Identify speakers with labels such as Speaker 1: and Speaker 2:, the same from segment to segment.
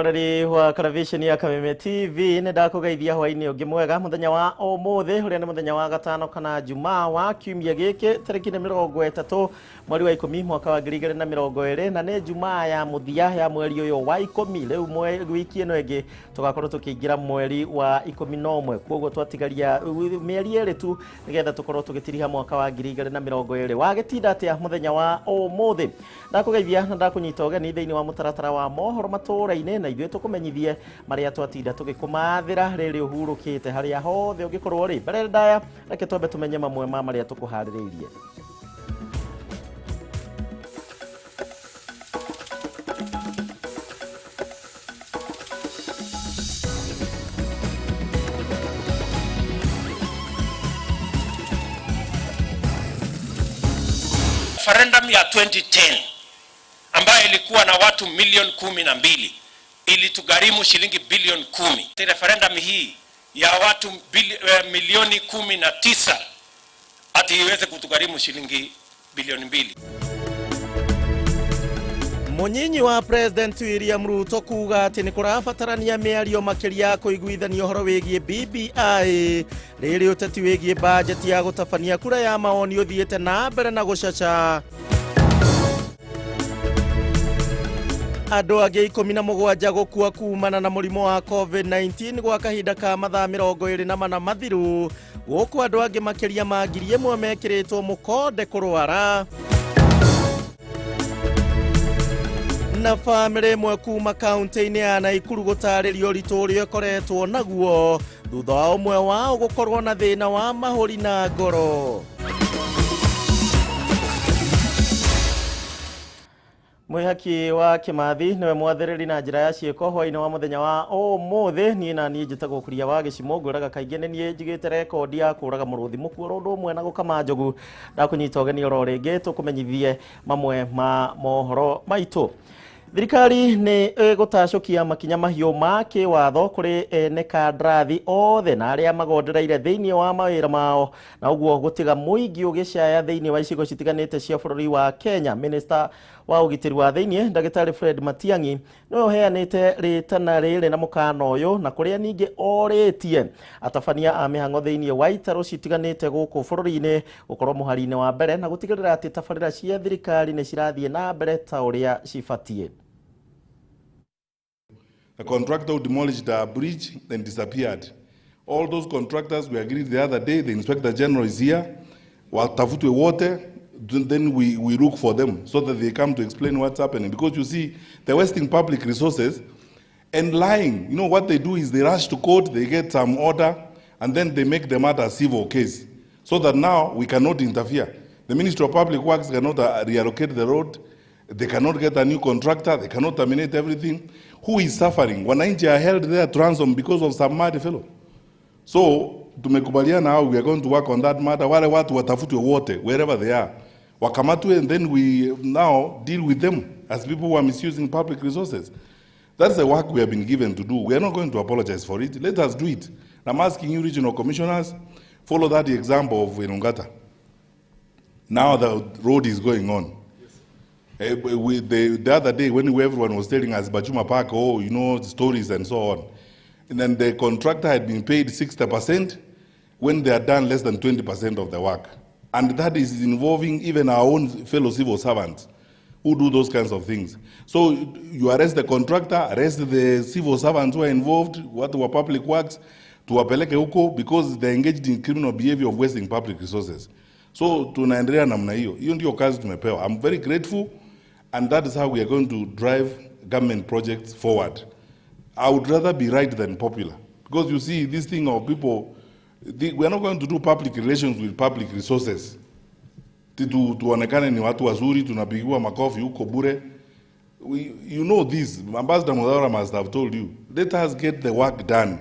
Speaker 1: Mwiroreri wa television ya Kameme TV nĩ ndakũgeithia hwainĩ ũngĩ mwega mũthenya wa ũmũthĩ ũrĩa nĩ mũthenya wa gatano kana Jumaa wa kiumia gĩkĩ tarĩki nĩ 30 mweri wa 10 mwaka wa 2020 na nĩ Jumaa ya mũthia ya mweri ũyũ wa 10 rĩu wiki ĩno ĩngĩ tũgakorwo tũkĩingĩra mweri wa 11 koguo twatigaria mĩeri ĩrĩ tu nĩgetha tũkorwo tũgĩtiriha mwaka wa 2020 wagĩtinda atĩa mũthenya wa ũmũthĩ ndakũgeithia na ndakũnyita ũgeni thĩinĩ wa mũtaratara wa mohoro matũũra-inĩ na ithuĩ tũkũmenyithie marĩa twatinda tũgĩkũmathĩra rĩrĩ ũhurũkĩte harĩa hothe ũngĩkorwo rĩ mbere ndaya reke twambe tũmenye mamwe ma marĩa tũkũharĩrĩirie.
Speaker 2: Referendum ya 2010 ambayo ilikuwa na watu milioni 12 ilitugharimu shilingi bilioni 10. Referendum hii ya watu milioni 19 ati iweze kutugharimu shilingi bilioni 2.
Speaker 1: Munyinyi wa President William Ruto kuga ati ni kurabatarania mĩario makĩria kũiguithania ũhoro wĩgiĩ BBI rĩrĩ ũteti wĩgiĩ budget ya gũtabania kura ya maoni ũthiĩte na mbere na gũcaca. Andũ angĩ 17 gũkua kumana na mũrimũ wa COVID-19 gwa kahinda ka mathaa 24 mathiru gũkũ andũ angĩ makĩria ma 1000 mekĩrĩtwo mũkonde kũrwara. Na bamĩrĩ ĩmwe kuma kaunti-inĩ ya Naikuru gũtarĩrio ũritũ ũrĩa ũkoretwo naguo thutha wa ũmwe wao gũkorwo na thĩna wa mahũri na ngoro. Mwihaki wa Kimathi niwe mwathĩrĩri na njĩra ya ciĩko hwainĩ wa mũthenya wa ũmũthĩ niĩ na niĩ njĩtagwo Kuria wa Gĩcimo ngũraga kaingĩ nĩ niĩ njigĩte rekondi ya kũraga mũrũthi mũkuo ũndũ ũmwe na gũkama njogu ndakũnyita ũgeni oro rĩngĩ tũkũmenyithie mamwe ma mohoro maitũ. Thirikari nĩ ĩgũtacũkia makinya mahiũ ma kĩwatho kũrĩ ene kandarathi othe na arĩa magondereire thĩinĩ wa mawĩra mao na ũguo gũtiga mũingĩ ũgĩcaya thĩinĩ wa icigo citiganĩte cia bũrũri wa Kenya. Minister wa ũgitĩri wa thĩinĩ Ndagĩtarĩ Fred Matiang'i nĩwe ũheanĩte rĩtana rĩrĩ na mũkana ũyũ na kũrĩa ningĩ orĩtie atabania a mĩhang'o thĩinĩ wa itarũ citiganĩte gũkũ bũrũri-inĩ gũkorwo mũhari-inĩ wa mbere na gũtigĩrĩra atĩ tabarĩra cia thirikari nĩ cirathiĩ na mbere ta ũrĩa cibatiĩ.
Speaker 3: The contractor who demolished the bridge and disappeared. All those contractors, we agreed the other day, the Inspector General is here. Watafutwe wote, then we look for them so that they come to explain what's happening. Because you see, they're wasting public resources and lying. You know, what they do is they rush to court, they get some order, and then they make the matter a civil case. So that now we cannot interfere. The Ministry of Public Works cannot reallocate the road. They cannot get a new contractor. They cannot terminate everything. Who is suffering? Wananchi are held there to ransom because of some mad fellow. So, tumekubaliana how we are going to work on that matter. Wale watu watafutwe wote, wherever they are. Wakamatwe, and then we now deal with them as people who are misusing public resources. That's the work we have been given to do. We are not going to apologize for it. Let us do it. I'm asking you, regional commissioners, follow that example of Elungata. Now the road is going on. The other day, when everyone was telling us Bachuma Park, oh, you know, stories and so on. And then the contractor had been paid 60% when they had done less than 20% of the work. And that is involving even our own fellow civil servants who do those kinds of things. So you arrest the contractor, arrest the civil servants who are involved, what were public works, tuwapeleke huko because they're engaged in criminal behavior of wasting public resources. So tunaendelea namna hiyo. Hiyo ndio kazi tumepewa. I'm very grateful. And that is how we are going to drive government projects forward. I would rather be right than popular. Because you see, this thing of people, we are not going to do public relations with public resources. Tuonekane ni watu wazuri, tunapigiwa makofi huko bure. You know this, Ambassador Muthaura must have told you. Let us get the work done.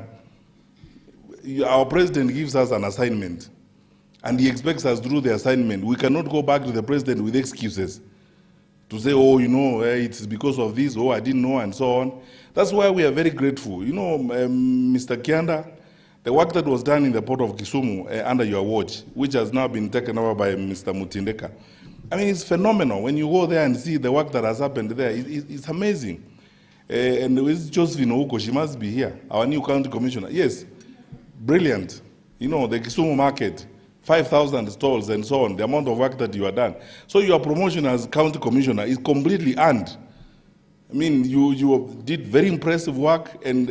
Speaker 3: Our president gives us an assignment, and he expects us to do the assignment. We cannot go back to the president with excuses. To say, oh, you know, it's because of this, oh, I didn't know, and so on. That's why we are very grateful. You know, Mr. Kianda, the work that was done in the port of Kisumu under your watch, which has now been taken over by Mr. Mutindeka, I mean, it's phenomenal. When you go there and see the work that has happened there, it's amazing. And with Josephine Ouko, she must be here, our new county commissioner. Yes, brilliant. You know, the Kisumu market, 5,000 stalls and so on, the amount of work that you have done. So your promotion as county commissioner is completely earned. I mean, you did very impressive work, and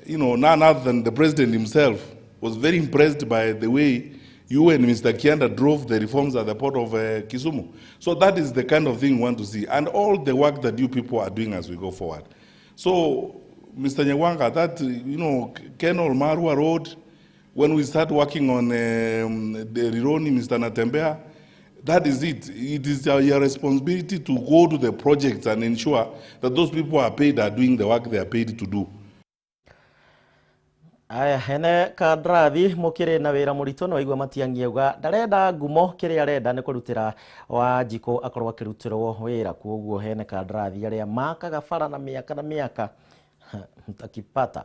Speaker 3: you know, none other than the president himself was very impressed by the way you and Mr. Kianda drove the reforms at the port of Kisumu. So that is the kind of thing we want to see, and all the work that you people are doing as we go forward. So, Mr. Nyawanga, that, you know, Kenol Marua Road, when we start working on the Rironi, Mr. Natembea, that is it. It is your responsibility to go to the projects and ensure that those people are paid, are doing the work they are paid to do.
Speaker 1: Aya hene kandrathi mukiri na wira murito no waigua Matiang'i auga ndarenda ngumo kiria arenda ni kurutira Wanjikũ akorwo akirutirwo wira kuoguo hene kandrathi aria makaga bara na miaka na miaka mtakipata.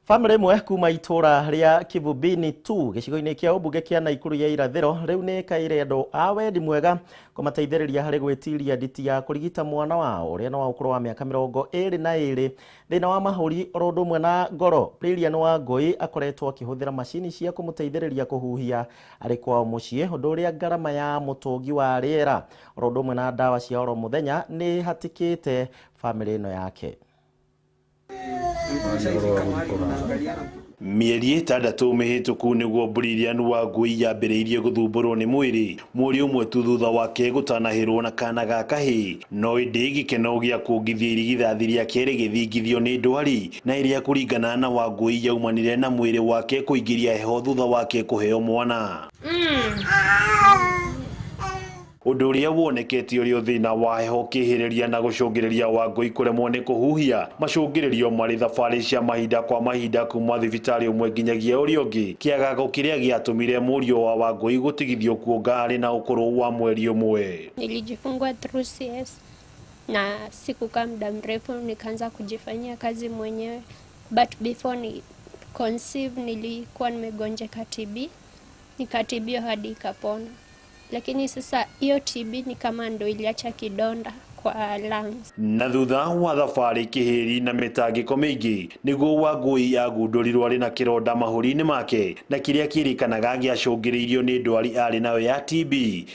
Speaker 1: Family imwe kuma itura ria Kivubini 2 gicigo-inĩ kĩa ũmbunge kĩa Naikuru ya irathĩro rĩu nĩ ĩkaire andũ a wendi mwega kũmateithĩrĩria harĩ gwĩtiria nditi ya kũrigita mwana wao ũrĩa nĩ wa ũkũrũ wa mĩaka 22 thĩna wa mahũri oro ũndũ ũmwe na ngoro. Lilian Wangũi akoretwo akĩhũthĩra macini cia kũmũteithĩrĩria kũhuhia arĩ kwao mũciĩ, ũndũ ũrĩa ngarama ya mũtũngi wa rĩera oro ũndũ ũmwe na ndawa cia oro mũthenya nĩ hatĩkĩte famĩlĩ ĩno yake.
Speaker 4: Mĩeri 6 mĩhĩtũku nĩguo Lilian Wangũi yambĩrĩirie gũthumbũrwo nĩ mwĩrĩ mweri ũmwe tu thutha wake gũtanahĩrwo na kana ga kahĩĩ, no ĩndĩ gĩkeno gĩa kũngithia irigithathi rĩake rĩgĩthingithio nĩ ndwari na ĩrĩa kũringana na Wangũi yaumanire na mwĩrĩ wake kũingĩria heho thutha wake kũheo mwana. Ũndũ ũrĩa wonekete ũrĩ thĩna wa heho kĩhĩrĩria na gũcũngĩrĩria Wangũi kũremwo nĩ kũhuhia macũngĩrĩrio marĩ thabarĩ cia mahinda kwa mahinda kuma thibitarĩ ũmwe nginyagia ũrĩa ũngĩ, kĩagago kĩrĩa gĩatũmire mũriũ wa Wangũi gũtigithio kuonga arĩ na ũkũrũ wa mweri ũmwe.
Speaker 5: Nilijifungua through CS na sikukaa muda mrefu nikaanza kujifanyia kazi mwenyewe, but before ni conceive nilikuwa nimegonjeka TB, nikatibiwa hadi ikapona. Lakini sasa hiyo TB ni kama ndo iliacha kidonda kwa lungs.
Speaker 4: Na thutha wa thabarĩ kĩhĩri na mĩtangĩko mĩingĩ nĩguo Wangũi agundũrirwo arĩ na kĩronda mahũri-inĩ make na kĩrĩa kĩrĩkanaga gĩacũngĩrĩirio nĩ ndwari arĩ nayo ya TB,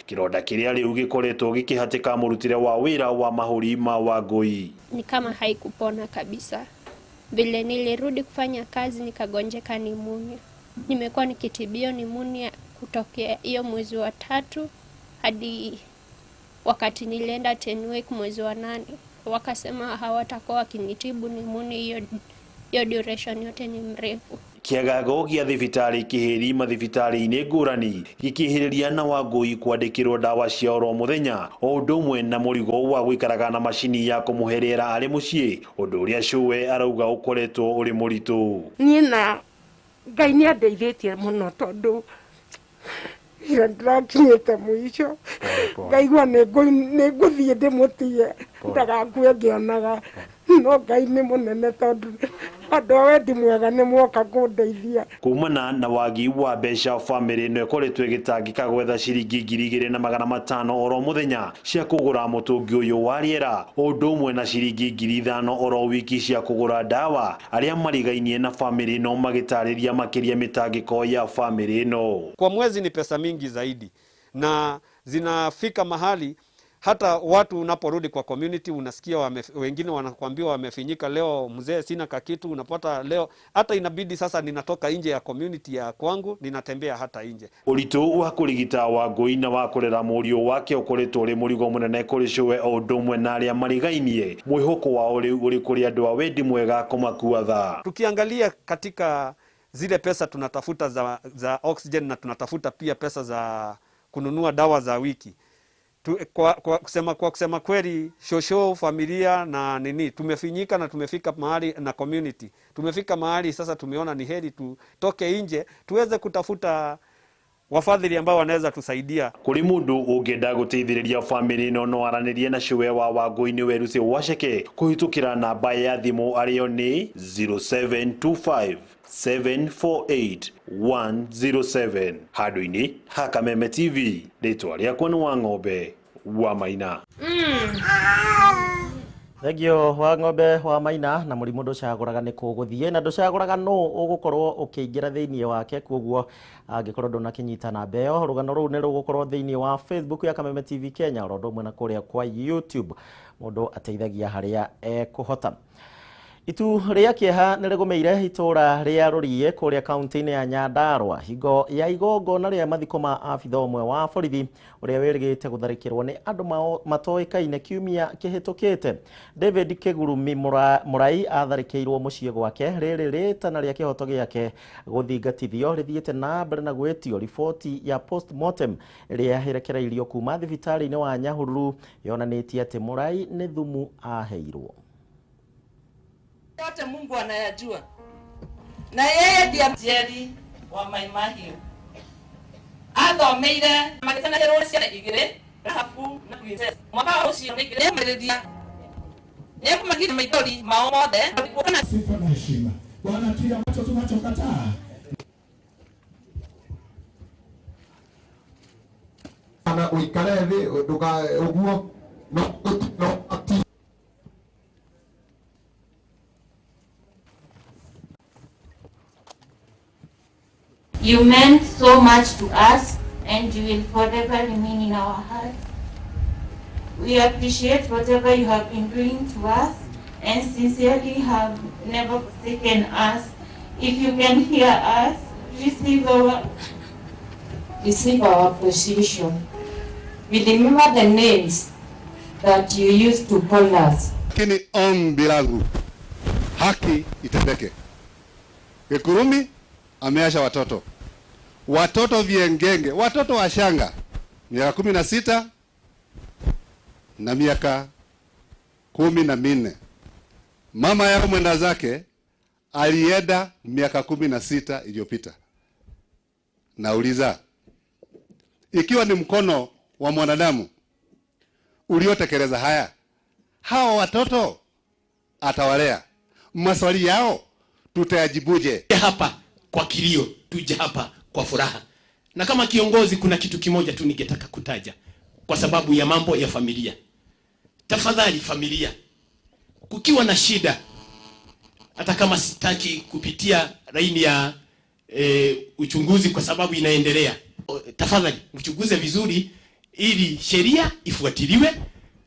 Speaker 4: kĩronda kĩrĩa rĩu gĩkoretwo gĩkĩhatĩka mũrutĩre wa wĩra wa mahũri ma Wangũi.
Speaker 5: Ni kama haikupona kabisa. Vile nilirudi kufanya kazi nikagonjeka pneumonia. Nimekuwa nikitibio pneumonia kutokea hiyo mwezi wa 3 hadi wakati nilienda Tenwek mwezi wa 8, wakasema hawatakuwa wakinitibu pneumonia hiyo duration yote ni mrefu.
Speaker 4: Kĩagago gĩa thibitarĩ kĩhĩri mathibitarĩ-inĩ ngũrani gĩkĩhĩrĩria na Wangũi kwandĩkĩrwo ndawa cia oro mũthenya o ũndũ ũmwe na mũrigo wa gũikaraga na macini ya kũmũhe rĩera arĩ mũciĩ, ũndũ ũrĩa cũwe arauga ũkoretwo ũrĩ mũritũ.
Speaker 6: Niĩ na Ngai nĩ andeithĩtie mũno tondũ ira ndĩrakinyĩte mũico ngaigua nĩ ngũthiĩ ndĩmũtige ndagakue ngĩonaga, no Ngai nĩ mũnene tondũ andũ a wendi mwega nĩ moka kũndeithia.
Speaker 4: Kumana na wagi wa mbeca famĩlĩ ĩno ĩkoretwo ĩgĩtangĩka gwetha ciringi 2500 oro mũthenya cia kũgũra mũtũngi ũyũ wa rĩera o ũndũ ũmwe na ciringi 5000 oro wiki cia kũgũra ndawa. Arĩa marigainie na famĩlĩ ĩno magĩtarĩria makĩria mĩtangĩko ya famĩlĩ ĩno.
Speaker 7: Kwa mwezi ni pesa mingi zaidi na zinafika mahali hata watu unaporudi kwa community unasikia wengine wanakuambia wamefinyika, leo mzee sina kakitu, unapata leo hata inabidi sasa ninatoka nje ya community ya kwangu ninatembea hata nje.
Speaker 4: Ũritũ wa kũrigita Wangũi na wa kũrera mũriũ wake ũkoretwo ũrĩ mũrigo mũnene kũrĩ cũwe o ũndũ ũmwe na arĩa marigainie. Mwĩhoko wao rĩu ũrĩ kũrĩ andũ a wendi mwega kũmakua tha.
Speaker 7: Tukiangalia katika zile pesa tunatafuta za oxygen na tunatafuta pia pesa za kununua dawa za wiki. Kwa kusema kweli shosho familia na nini tumefinyika na tumefika mahali na community tumefika mahali sasa tumeona ni heri tutoke nje tuweze kutafuta wafadhili ambao wanaweza tusaidia.
Speaker 4: Kuri mundu ungienda guteithiriria family ino no aranirie na cũwe wa Wangũi nĩ Werusi Waceke kũhĩtũkĩra namba ya thimũ arĩyo nĩ 0725 748 107. Handũ-inĩ ha Kameme TV, rĩtwa rĩakwa nĩ Wang'ombe wa Maina.
Speaker 1: Thengio wa ng'ombe wa Maina na mũrimũ ndũcagũraga nĩ kũgũthiĩ na ndũcagũraga nũ ũgũkorwo ũkĩingĩra thĩinĩ wake, koguo angĩkorwo ndũnakĩnyita namba ĩyo, rũgano rũu nĩ rũgũkorwo thĩinĩ wa Facebook ya Kameme TV Kenya oro ũndũ ũmwe na kũrĩa kwa YouTube. Mũndũ ateithagia harĩa ekũhota. Itu rĩa kĩeha nĩ rĩgũmĩire itũũra rĩa Rũriĩ kũrĩa kaunti-inĩ ya Nyandarua hingo ya igongona rĩa mathiko ma abitha ũmwe wa borithi ũrĩa wĩrĩgĩte gũtharĩkĩrwo nĩ andũ matoĩkaine kiumia kĩhĩtũkĩte. David Kĩgurumi Mũrai atharĩkĩirwo mũciĩ gwake. Rĩrĩ rĩtana rĩa kĩhoto gĩake gũthingatithio rĩthiĩte na mbere na gwĩtio riboti ya postmortem ĩrĩa ĩrekereirio kuma thibitarĩ-inĩ wa Nyahururu yonanĩtie atĩ Mũrai nĩ thumu aheirwo.
Speaker 8: Yote Mungu anayajua. Na yeye ndiye Njeri wa Mai Mahiu. Athomeire magĩtana ciana igĩrĩ, Rahabu na Princess. Mwaka ũcio nĩmarĩria. Nĩekũmagiria maithori mao mothe.
Speaker 9: Sifa na heshima. Bwana, kile ambacho tunachokataa
Speaker 10: na uikare thĩ nduka ũguo no no ati.
Speaker 11: You meant so much to us, and you will forever remain in our hearts. We appreciate whatever you have been doing to us and sincerely have never forsaken us. If you can hear us, receive our appreciation. We remember the names that you used to call us.
Speaker 12: Lakini ombi langu, haki itendeke. Gikurumi ameacha watoto. Watoto viengenge, watoto washanga, miaka 16 na miaka 14. Mama yao mwenda zake alienda miaka 16 iliyopita. Nauliza, ikiwa ni mkono wa mwanadamu uliotekeleza haya, hawa watoto atawalea? Maswali yao tutayajibuje?
Speaker 13: Hapa kwa kilio, tuje hapa kwa furaha. Na kama kiongozi kuna kitu kimoja tu ningetaka kutaja kwa sababu ya mambo ya familia. Tafadhali familia, kukiwa na shida, hata kama sitaki kupitia laini ya uchunguzi kwa sababu inaendelea, tafadhali mchunguze vizuri ili sheria ifuatiliwe.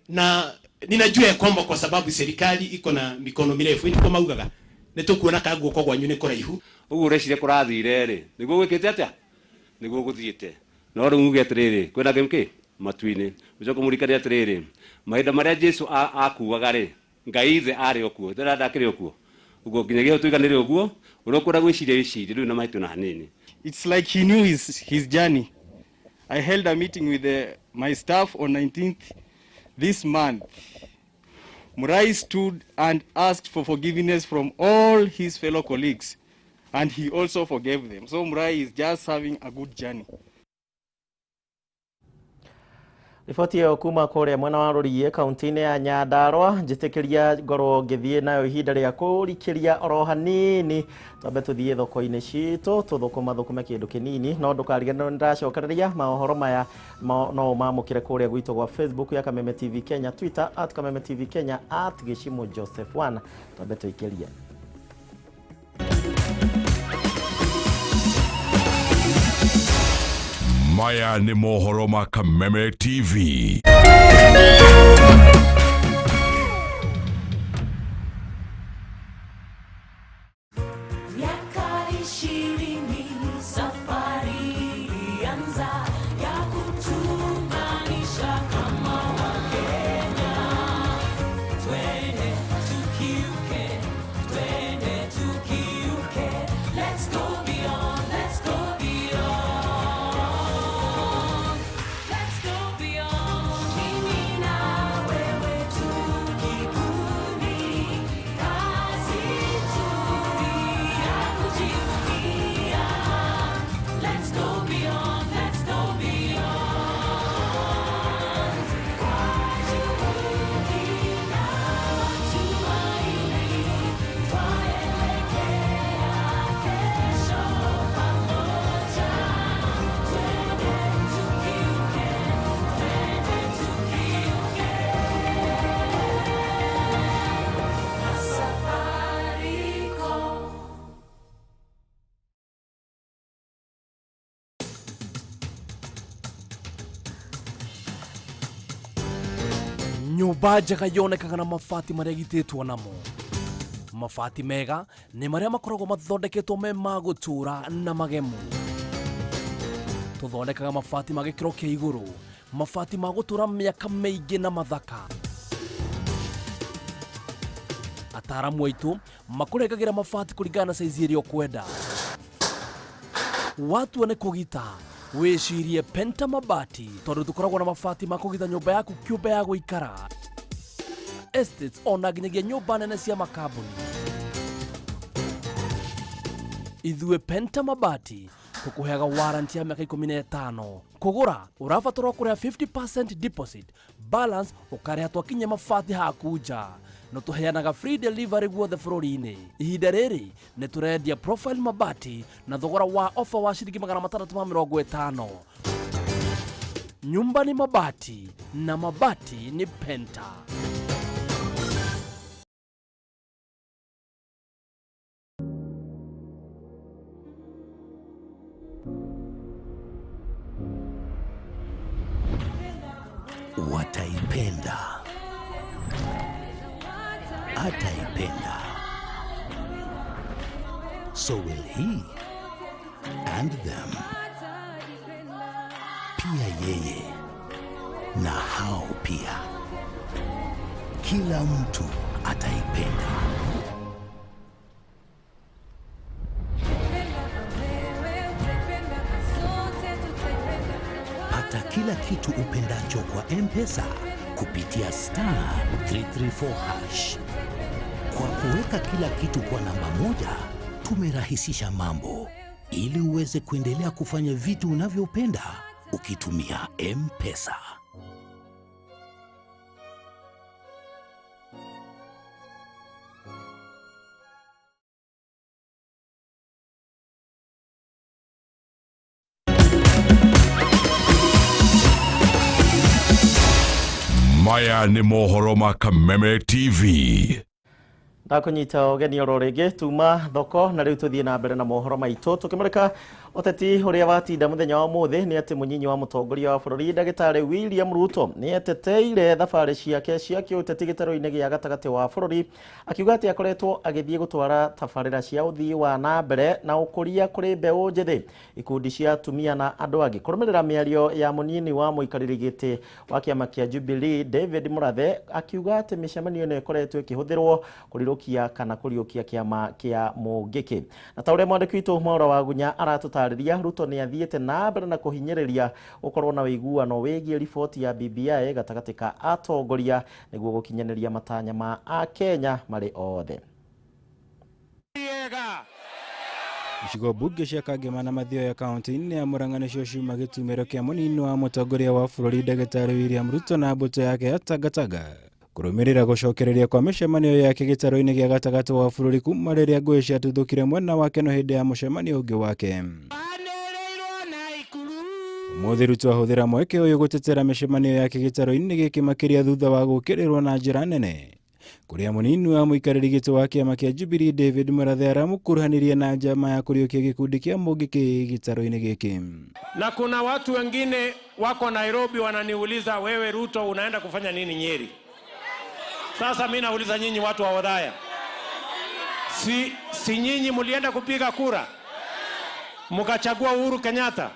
Speaker 13: Na ninajua ya kwamba kwa sababu serikali iko na mikono mirefu, iko maugaga nitukuona ka guoko gwanyu ni kuraihu
Speaker 14: uguo ureciria kurathire ri niguo gwikite atia niguo guthiite no riu uge atiriri kwina ki matu-ini ucoke murikane atiriri mahinda maria Jesu akuaga ri Ngai ithe ari okuo ndira ndakiri okuo uguo nginyagia tuiganire uguo uria ukwenda gwiciria wicirie riu na maitu na hanini.
Speaker 15: It's like he knew his journey. I held a meeting with my staff on 19th this month. Murai stood and asked for forgiveness from all his fellow colleagues, and he also forgave them. So Murai is just having a good journey.
Speaker 1: Riboti ĩyo kuma kũrĩa mwena wa Rũriĩ kaunti-inĩ ya Nyandarua njĩtĩkĩria ngorwo ngĩthiĩ nayo ihinda rĩa kũrikĩria oro hanini, twambe tũthiĩ thoko-inĩ citũ tũthũkũma thũkũme kĩndũ kĩnini, no ndũkariganĩrwo nĩndacokereria maũhoro maya no ũmamũkĩre kũrĩa gwitũ gwa Facebook ya Kameme TV Kenya, Twitter at Kameme TV Kenya, at Gĩcimũ Joseph 1. Twambe tũikĩrie.
Speaker 16: Maya ni mohoro ma Kameme TV.
Speaker 17: Miaka 20 safari ilianza ya kutuunganisha kama Wakenya. Twende tukiuke, twende tukiuke. Let's go beyond, let's go beyond. Let's go beyond. Mimi na wewe tukikuni, kazi nzuri ya kujivunia. Let's go beyond, let's go
Speaker 18: Nyũmba njega yonekaga na mabati marĩa ĩgitĩtwo namo. Mabati mega nĩ marĩa makoragwo mathondeketwo me ma gũtũũra na magemu. Tũthondekaga mabati ma gĩkĩro kĩa igũrũ, mabati ma gũtũũra mĩaka mĩingĩ na mathaka. Ataaramu aitũ makũrengagĩra mabati kũringana na saizi ĩrĩa ũkwenda. Watua nĩ kũgita, wĩcirie Penta Mabati, tondũ tũkoragwo na mabati ma kũgita nyũmba yaku kĩũmbe ya gũikara, estates ona nginyagia nyũmba nene cia makambuni. Ithuĩ Penta Mabati tũkũheaga warranty ya mĩaka 15. Kũgũra ũrabatarwo kũrĩha 50% deposit, balance ũkarĩha twakinyia mabati haku nja. No tũheanaga free delivery guothe bũrũri-inĩ. Ihinda rĩrĩ nĩ tũrendia profile mabati na thogora wa offer wa ciringi 650. Nyumba ni mabati na mabati ni Penta.
Speaker 19: Wataipenda, ataipenda. So will he and them. Pia yeye na hao pia. Kila mtu ataipenda. Pata kila kitu upendacho kwa M-Pesa kupitia star 334 hash. Kwa kuweka kila kitu kwa namba moja, tumerahisisha mambo ili uweze kuendelea kufanya vitu unavyopenda ukitumia M-Pesa.
Speaker 16: Maya nĩ mohoro ma Kameme TV.
Speaker 1: Ndakunyita ũgeni oro rĩngĩ tuma thoko na rĩu tũthiĩ na mbere na mohoro maitũ tũkĩmũrĩka ũteti ũrĩa watinda mũthenya wa ũmũthĩ nĩ atĩ mũnyinyi wa mũtongoria wa bũrũri ndagĩtarĩ William Ruto nĩ eteteire thabarĩ ciake cia kĩũteti gĩtarũ-inĩ gĩa gatagatĩ wa bũrũri akiuga atĩ akoretwo agĩthiĩ gũtwara tabarĩra cia ũthii wa na mbere na ũkũria kũrĩ mbeũ njĩthĩ, ikundi cia atumia na andũ angĩ. Kũrũmĩrĩra mĩario ya mũnini wa mũikarĩri gĩtĩ wa kĩama kĩa Jubilee David Murathe akiuga atĩ mĩcemanio ĩno ĩkoretwo ĩkĩhũthĩrwo kũrirũkia kana kũriũkia kĩama kĩa Mũngĩkĩ. Na ta ũrĩa mwandĩki witũ Mwaura wa Gunya aratũtarĩria, Ruto nĩ athiĩte na mbere na kũhinyĩrĩria gũkorwo na ũiguano wĩgiĩ riboti ya BBI gatagatĩ ka atongoria nĩguo gũkinyanĩria matanya ma Akenya marĩ othe.
Speaker 20: Icigo mbunge cia Kangema na Mathioya kaunti-inĩ ya Murang'a nĩcio ciuma gĩtumĩro kĩa mũnini wa mũtongoria wa bũrũri ndagĩtarĩ William Ruto na mbũtũ yake ya Tangatanga kũrũmĩrĩra gũcokereria kwa mĩcemanio yake gĩtarũ-inĩ gĩa gatagatĩ wa bũrũri kuma rĩrĩa ngũĩ ciatuthũkire mwena wake no hĩndĩ ya mũcemanio ũngĩ wake. Ũmũthĩ Ruto ahũthĩra mweke ũyũ gũtetera mĩcemanio yake gĩtarũ-inĩ gĩkĩ makĩria thutha wa gũũkĩrĩrwo na njĩra nene kũrĩa mũnini wa mũikarĩri gĩtĩ wa kĩama kĩa Jubilee David Murathe aramũkuruhanirie na njama ya kũriũkia gĩkundi kĩa Mũngĩkĩ gĩtarũ-inĩ gĩkĩ.
Speaker 2: Na kuna watu wengine wako Nairobi wananiuliza, wewe Ruto unaenda kufanya nini Nyeri? Sasa mimi nauliza nyinyi watu wa Othaya, si nyinyi mlienda kupiga kura mkachagua Uhuru Kenyatta?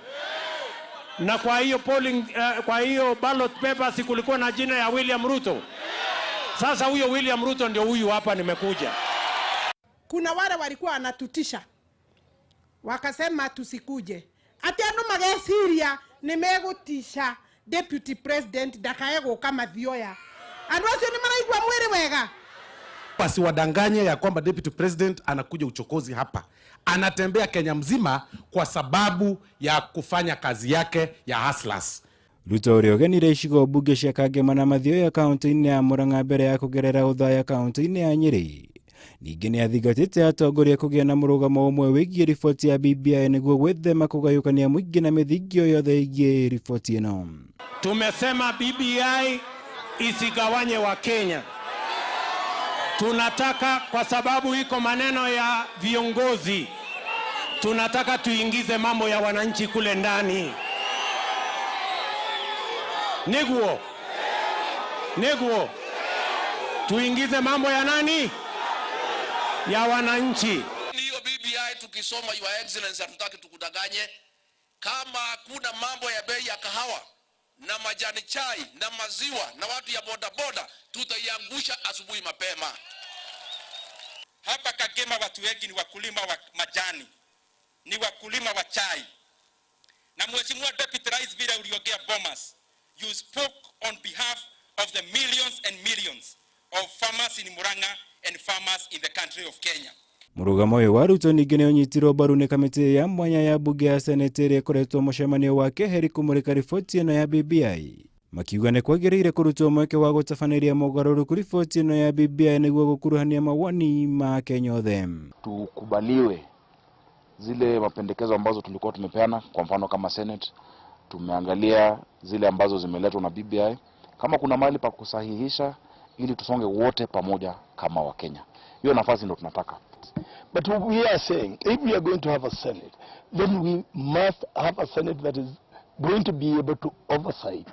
Speaker 2: Na kwa hiyo polling, kwa hiyo ballot paper si kulikuwa na jina ya William Ruto? Sasa huyo William Ruto ndio huyu hapa nimekuja.
Speaker 6: Kuna wale walikuwa wanatutisha wakasema tusikuje, ati andu mageciria nimegutisha deputy president ndakae guka Mathioya. Andu acio ni maraigua mwiri wega.
Speaker 21: Wasiwadanganye ya kwamba deputy president anakuja uchokozi hapa. Anatembea Kenya mzima kwa sababu ya kufanya kazi yake ya hustlers.
Speaker 20: Ruto ũrĩa ũgenire icigo mbunge cia Kangema na Mathioya kaunti-inĩ ya Murang'a mbere ya kũgerera Othaya kaunti-inĩ ya Nyĩrĩ. Ningĩ nĩ athingatĩte atongoria kũgĩa na mũrũgamo ũmwe wĩgiĩ riboti ya BBI nĩguo gwĩthema kũgayũkania mũingĩ na mĩthingio yothe ĩgiĩ riboti ĩno.
Speaker 2: Tumesema BBI isigawanye wa Kenya. Tunataka, kwa sababu iko maneno ya viongozi, tunataka tuingize mambo ya wananchi kule ndani. Niguo Niguo tuingize mambo ya nani? Ya wananchi.
Speaker 3: Hiyo BBI tukisoma, Your Excellency, hatutaki tukudanganye. Kama hakuna mambo ya bei ya kahawa na majani chai na maziwa na watu ya bodaboda, tutaiangusha asubuhi mapema.
Speaker 2: Hapa Kagema watu wengi ni wakulima wa majani, ni wakulima wa chai. Na Mheshimiwa Deputy Rais, vile uliongea Bomas, you spoke on behalf of the millions and millions of farmers in Murang'a and farmers in the country of Kenya.
Speaker 20: Mũrũgamo ũyũ wa Ruto ningĩ nĩ ũnyitirwo mbaru nĩ kamĩtĩ ya mwanya ya mbunge ya Senate ĩrĩa ĩkoretwo mũcemanio wa keheri kũmũrĩka riboti ĩno ya BBI, makiuga nĩ kwagĩrĩire kũrutwo mweke wa gũtabanĩria mogarũrũku riboti ĩno ya BBI nĩguo gũkuruhania mawoni ma Kenya othe.
Speaker 22: Tukubaliwe zile mapendekezo ambazo tulikuwa tumepeana. Kwa mfano kama Senate tumeangalia zile ambazo zimeletwa na BBI, kama kuna mahali pa kusahihisha ili tusonge wote pamoja kama Wakenya. Hiyo nafasi ndio tunataka.
Speaker 23: But we are saying if we are going to have a Senate, then we must have a Senate that is going to be able to oversight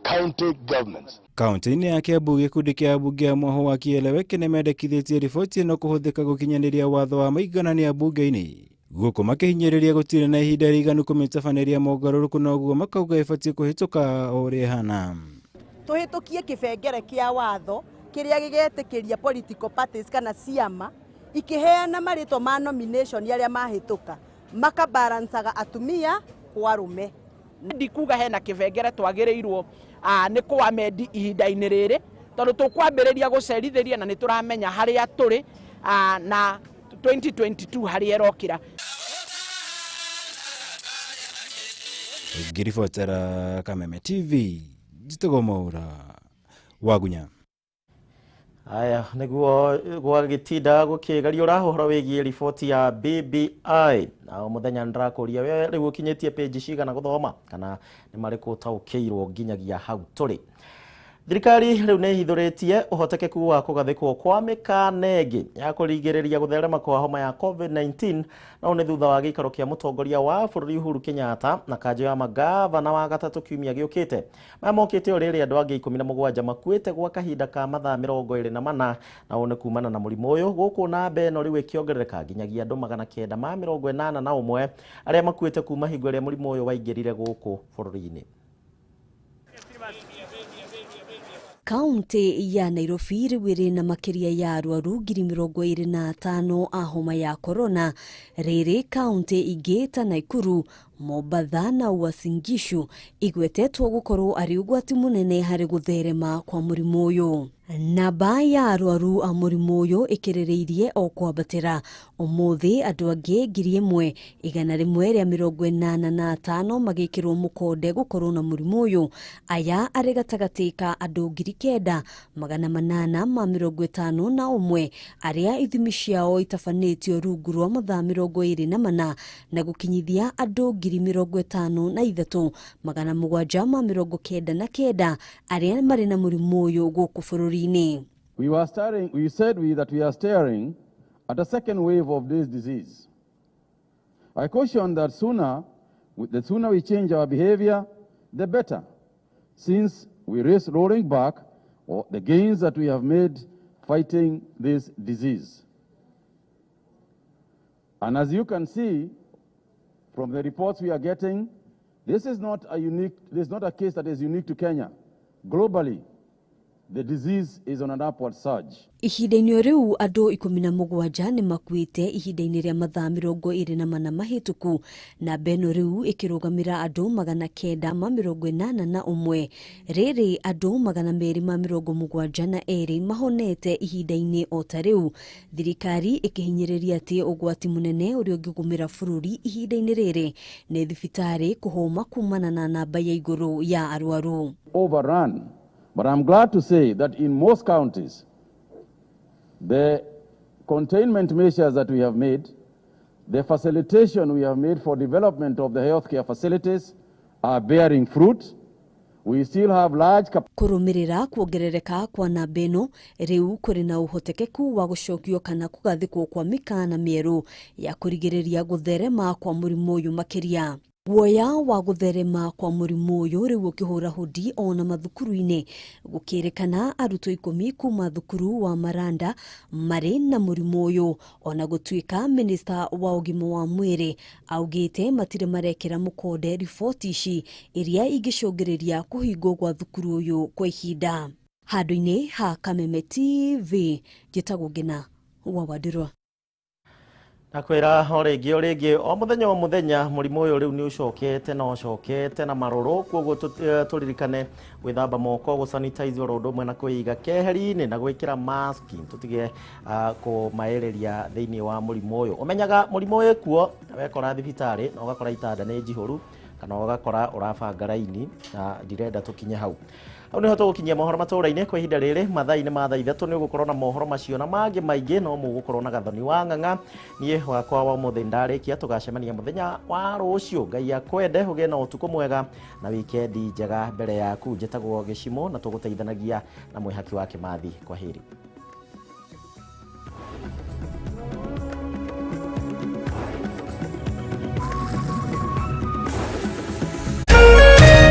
Speaker 23: county governments.
Speaker 20: Kaunti-inĩ ya Kiambu, gĩkundi kĩa ambunge a mwaho wa Kieleweke nĩmendekithĩtie riboti ĩno kũhũthĩka gũkinyanĩria watho wa maiganania mbunge-inĩ, gũkũ makĩhinyĩrĩria gũtirĩ na ihinda rĩiganu kũmĩtabanĩria mogarũrũku, noguo makauga ĩbatiĩ kũhĩtũka o ũrĩa ĩhana.
Speaker 24: Tũhĩtũkie kĩbengere kĩa watho kĩrĩa gĩgetĩkĩria political parties kana ciama ikĩheana marĩtwa ma nomination arĩa mahĩtũka makabalancaga atumia kwa arũme.
Speaker 25: Ndikuga hena kĩbengere twagĩrĩirwo nĩ kũamendi ihinda-inĩ rĩrĩ, tondũ tũkwambĩrĩria gũcerithĩria na nĩ tũramenya harĩa tũrĩ na 2022 harĩa ĩrokĩra.
Speaker 20: Ngĩribotera Kameme TV, njĩtagwo Mwaura Wagunya.
Speaker 1: Aya, nĩguo gwagĩtinda gũkĩgariũra ũhoro wĩgiĩ riboti ya BBI. Na o mũthenya nĩndĩrakũria we rĩu ũkinyĩtie page cigana gũthoma kana nĩ marĩkũ ũtaũkĩirwo nginyagia hau tũrĩ. Thirikari rĩu nĩ ĩhithũrĩtie ũhotekeku wa kũgathĩkwo kwa mĩkana ĩngĩ ya kũrigĩrĩria gũtherema kwa homa ya COVID-19, na ũũ nĩ thutha wa gĩikaro kĩa mũtongoria wa bũrũri Uhuru Kenyatta na kanjũ ya magavana wa gatatũ kiumia gĩũkĩte. Maya mokĩte o rĩrĩ andũ angĩ 17 makuĩte gwa kahinda ka mathaa 24, na ũũ nĩ kumana na mũrimũ ũyũ, gũkũ namba ĩno rĩu ĩkĩongerereka nginyagia andũ 981 arĩa makuĩte kuma hingo ĩrĩa mũrimũ ũyũ waingĩrire gũkũ bũrũri-inĩ.
Speaker 26: Kaunti ya Nairobi rĩu ĩrĩ na makĩria ya arwaru 25,000 a homa ya korona, rĩrĩ kaunti ingĩ ta Nakuru, Mombatha na Uasin Gishu igwetetwo gũkorwo arĩ ũgwati mũnene harĩ gũtherema kwa mũrimũ ũyũ. Namba ya arwaru a mũrimũ ũyũ ĩkĩrĩrĩirie o kwambatĩra. Ũmũthĩ andũ angĩ 1,185 magĩkĩrwo mũkonde gũkorwo na mũrimũ ũyũ, aya arĩ gatagatĩ ka andũ 9,851 arĩa ithimi ciao itabanĩtio rungu rwa mathaa 24 na gũkinyithia andũ 53,799 arĩa marĩ na mũrimũ ũyũ gũkũ bũrũri-inĩ.
Speaker 27: We said that we are staring at a second wave of this disease. I caution that the sooner we change our behavior, the better, since we risk rolling back the gains that we have made fighting this disease. And as you can see from the reports we are getting, this is not a case that is unique to Kenya. Globally, the disease is on an upward surge.
Speaker 26: Ihinda-inĩ rĩu andũ 17 nĩ makuĩte ihinda-inĩ rĩa mathaa 24 mahĩtũku, na ĩno rĩu ĩkĩrũgamĩra andũ 981, rĩrĩ andũ 272 mahonete ihinda-inĩ o ta rĩu. Thirikari ĩkĩhinyĩrĩria atĩ ũgwati mũnene ũrĩa ũngĩgũmĩra bũrũri ihinda-inĩ rĩrĩ nĩ thibitarĩ kũhũma kumana na namba ya igũrũ ya arwaru.
Speaker 27: Overrun. But I'm glad to say that in most counties, the containment measures that we have made, the facilitation we have made for development of the healthcare facilities are bearing fruit. We still have large
Speaker 26: Kũrũmĩrĩra kuongerereka kwa namba ĩno, rĩu kũrĩ na ũhotekeku wa gũcokio kana kũgathĩkwo kwa mĩkana mĩerũ ya kũrigĩrĩria gũtherema kwa mũrimũ ũyũ makĩria. Guoya wa gũtherema kwa mũrimũ ũyũ rĩu ũkĩhũra hũdi ona mathukuru-inĩ, gũkĩrĩkana arutwo 10 kuma thukuru wa Maranda marĩ na mũrimũ ũyũ, ona gũtuĩka minista wa ũgima wa mwĩrĩ augĩte matirĩ marekĩra mũkonde riboti ici iria ingĩcũngĩrĩria kũhingwo gwa thukuru ũyũ kwa ihinda. Handũ-inĩ ha Kameme TV, njĩtagwo Ngina wa Wandirwa.
Speaker 1: Nakwĩra o rĩngĩ o mũthenya mũrimũ ũyũ rĩu nĩ ũcokete na ũcokete na marũrũ, koguo tũririkane gwĩthamba moko, gũsanitize oro ũndũ ũmwe na kwĩiga keheri-inĩ na gwĩkĩra mask, tũtige kũmaĩrĩria thĩinĩ wa mũrimũ ũyũ. Ũmenyaga mũrimũ wĩ kuo wekora thibitarĩ na ũgakora itanda nĩ njihũru kana ũgakora ũrabanga raini, na ndirenda tũkinye hau. Hau niho tũgũkinyia mohoro matũra-inĩ kwa ihinda rĩrĩ. Mathaa-inĩ ma thaa 3 nĩ ũgũkorwo na mohoro macio na mangĩ maingĩ, no mũgũkorwo na Gathoni wa Ng'ang'a. Niĩ wakwa wa ũmũthĩ ndarĩkia, tũgacemania mũthenya wa rũciũ. Ngai akwende, ũgĩe na ũtukũ mwega na wikendi njega mbere yaku. Njĩtagwo Gĩcimo na tũgũteithanagia na mwĩhaki wa Kĩmathi. Kwa heri.